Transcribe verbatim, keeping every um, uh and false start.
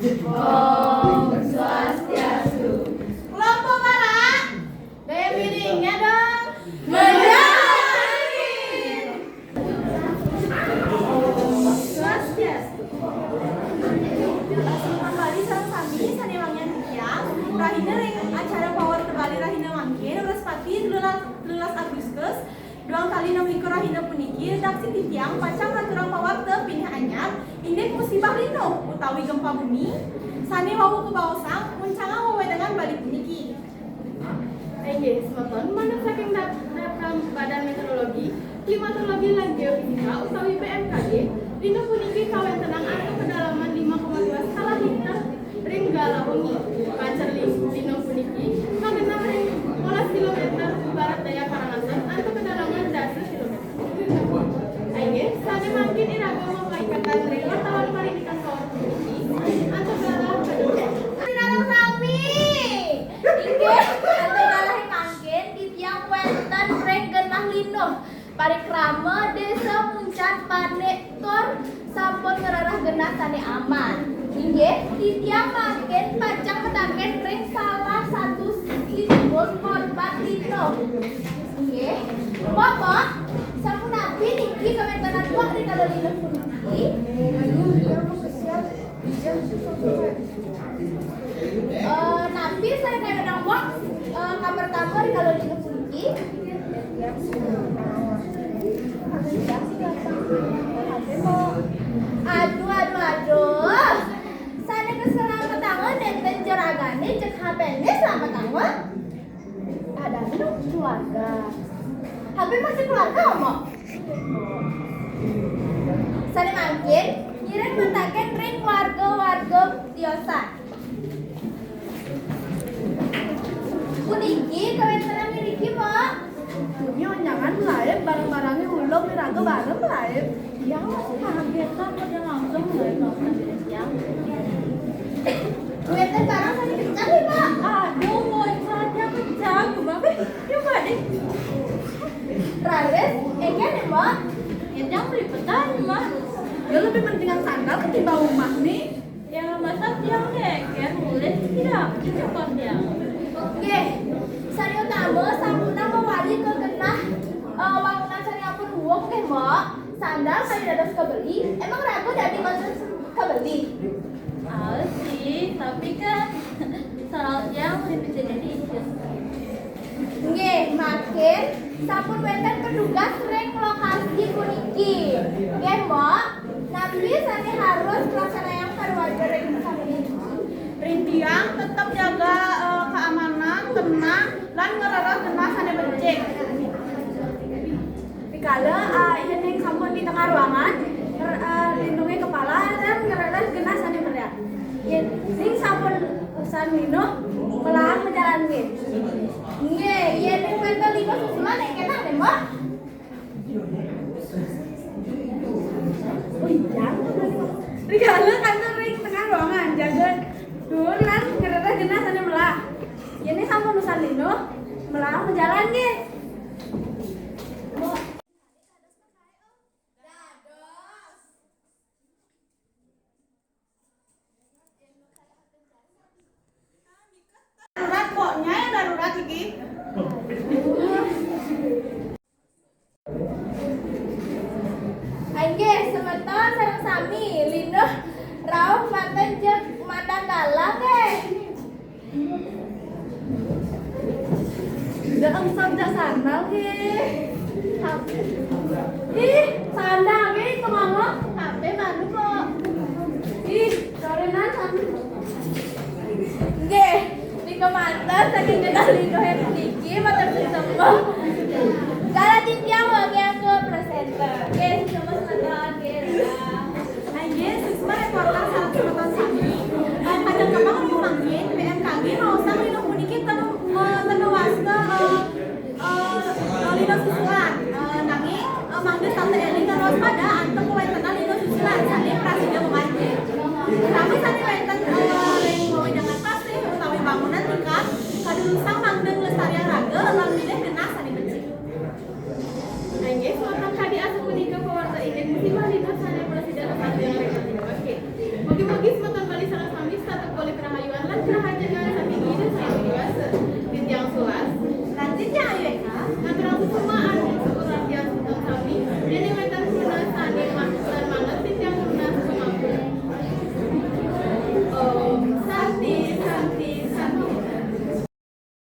Om Swastiastu. Kelompok mana? Gaya miringnya dong. Menjadi. Swastiastu. Kembali sareng sami sané wangian titiang. Rahina ring acara pawarta Bali rahina mangkin, Wrespati, telulas, telulas Agustus, duang tali enam likur rahina puniki, daksi titiang pacang ngaturang pawarta pinih anyar, indik musibah lino utawi gempa bumi, sané wau kabaosang muncangang wewentengan Bali puniki. Inggih, semeton, manut saking dat-, data Badan Meteorologi, Klimatologi, lan Geofisika utawi B M K G, lino puniki kawéntenan antuk kedalaman lima koma dua skala Richter ring galah wengi. Pancer li-, lino puniki kagenah ring rolas kilometer barat daya Karangasem antuk kedalaman dasa kilometer. Inggih, sané mangkin iraga mapaiketan ring wartawan Parindikang Kaur puniki antuk galah kadéngké. Sareng sami. Inggih, antuk galah mangkin titiang wénten ring genah lino. Parikrama Désa Muncan Banik tur sampun ngrereh genah sané aman. Inggih, titiang mangkin pacang mataken ring salah satus sinipun korban lino. Inggih. Mbok, Mbok, sapunapi niki kawéntenan Mbok rikala lino puniki? Aduh, iya, Mbok, kesian. Eh, napi sané kawéntenan Mbok, eh, kapertama rikala lino puniki? Aduh, aduh, aduh. Sané kaselametanga nénten juragané, jeg H P-né slametanga. Adané dong keluarga. H P masih keluarga, Mbok? Sané mangkin, ngiring mataken ring warga-warga tiosan. Puniki kawéntenan iriki, Mbok. Dunya onyangan malaib, barang-barangé ulung, iraga bareng malaib. Tiang masih kaget, kan, dia langsung malaib, langsung dari tiang. Wénten barang sané pecah, Mbok. Aduh, bocah, dia pecah, gimana? Coba deh. Raris, éngkén, Mbok. Éngkén beli pecah, Mbok. Ya, lebih mendingan sandal ketimbang rumah, nih. Ya, masa tiang geger, mulih tiang, cocok tiang. Nggih, sané utama sampunang mawali ka genah, eh, wangunan sané ampun uwung nggih, Mbok. Sandal kaya dados kabeli, emang raga dadi maksud kabeli? Ae sih, tapi kan sandal tiang lebih gede dikit. Nggih, mangkin sampun wénten petugas ring lokasi puniki. Nggih, Mbok. Napi sané harus kalaksanayang kaluarga ring sami? Ring tiang tetep jaga, eh, keamanan, tenang, lan ngrereh genah sané becik. Rikala, eh, yéning sampun di tengah ruangan, nger-, eh, lindungi kepala lan ngrereh genah sané meriang. Yéning sampun usan minum, melaang majalan nggih. Nggih, yéning wénten lima susulan, éngkén nggih, Mbok? Rikala kantor ring tengah ruangan, jaga duur lan ngrereh genah sané melah. Yéné sampun usan lino, melah majalan nggih. Dados. Darurat, pokoknya yang darurat iki. Inggih, semeton sareng sami, lino rauh manten jeg mandan dalang, eh. Udah engsot jak sandal, eh. Ih, sandal, eh, kemana? H P baru kok. Ih, sorenan sandal. Nggih, nika manten saking genah linohé puniki, matur suksma. Kala titiang wangiang ka presenter. Nggih, suksma semeton, nggih. Inggih, suksma reporter sareng semeton sami. Eh, kajeng kemang mangkin, B M K G maosang lino puniki tenu, eh, tenu wasta, eh, Eh, lino susulan. Eh, nanging, eh, mangda tata éling lan waspada antuk kawéntenan lino susulan sané prasida mamanjir. Utami sané wénten, eh, ring wewidangan pasih utawi bangunan tingkat, kadurusang mangda nglestariang raga lan milih genah sané becik.